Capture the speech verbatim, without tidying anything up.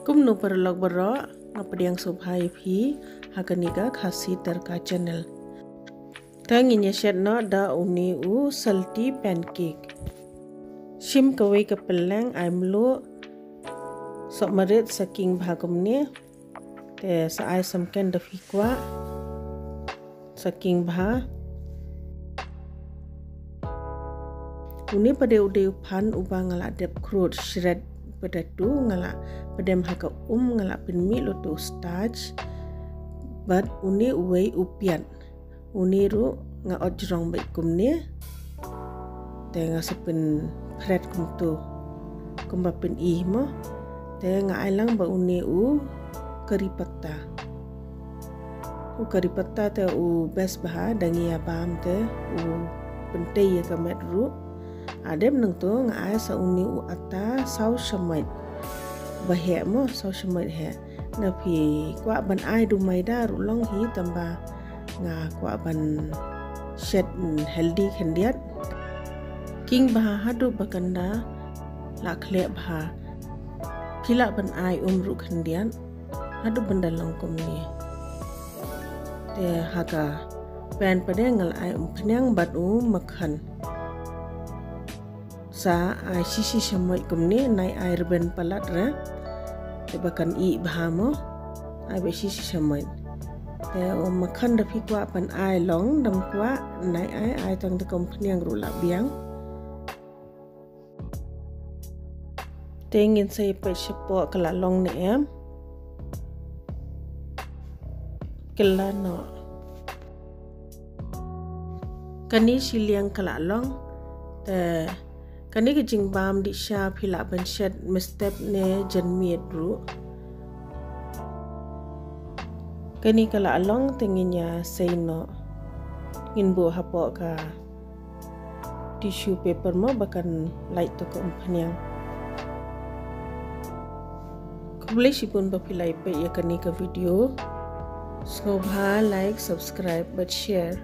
Kumno paralok baroh, nga pdiang sngewbha ïa phi ha kane ka Khasi Tadka channel. Te ngin ïa shet noh da une u salty pancake. Shim kawei ka pylleng, ai mluh, soh marit sa king bha kumne. Te sa ai samken da phi kwah. Sa king bha. Une pat de u dei u phan uba nga la dep khrud, shred potato, nga la pdem ha ka um, nga la pynmih lut u starch. Bad une uwei u piat. Une ruh nga ot jrong beit kumne. Te nga sa pynphret kumtu, kumba pyni mo. Te nga ai lang bad une u kari patta. U kari patta te u best bha, da ngi ïa bam te u pyntei ïa ka met ruh. Hadien nangto nga ai sa une u atta saw shamoit. Ba heh mo, saw shamoit heh. Lada phi kwah ban ai da u maida ruh long hi, tangba nga kwah ban shet healthy khyndiat. King bha haduh ba kan da la khleh bha. Phi lah ban ai um ruh khyndiat haduh ban da long kumne. Te ha ka pan pat de nga la ai umphniang bad u makhan. Sa ai shi shi shamoit kumne, nai ai rben palat re. Te ba kan ih bha mo. Ai beit shi shi shamoit. Te u makhan lada phi kwah ban ai long, lada ym kwah nai ai, ai tang da ka umphniang ruh la biang. Te ngin sa ïa peit shapoh ka la long ne em. Kylla noh. Kane shiliang ka la long. Te kane ka jingbam dih sha phi lah ban shet mynstep ne janmiet ruh. Kane ka la long, te ngin ïa sei noh. Ngin buh hapoh ka tissue paper mo ba kan lait to ka umphniang. Khublei shibun ba phi la ïa peit ïa kane ka video. Sngewbha like, subscribe bad share.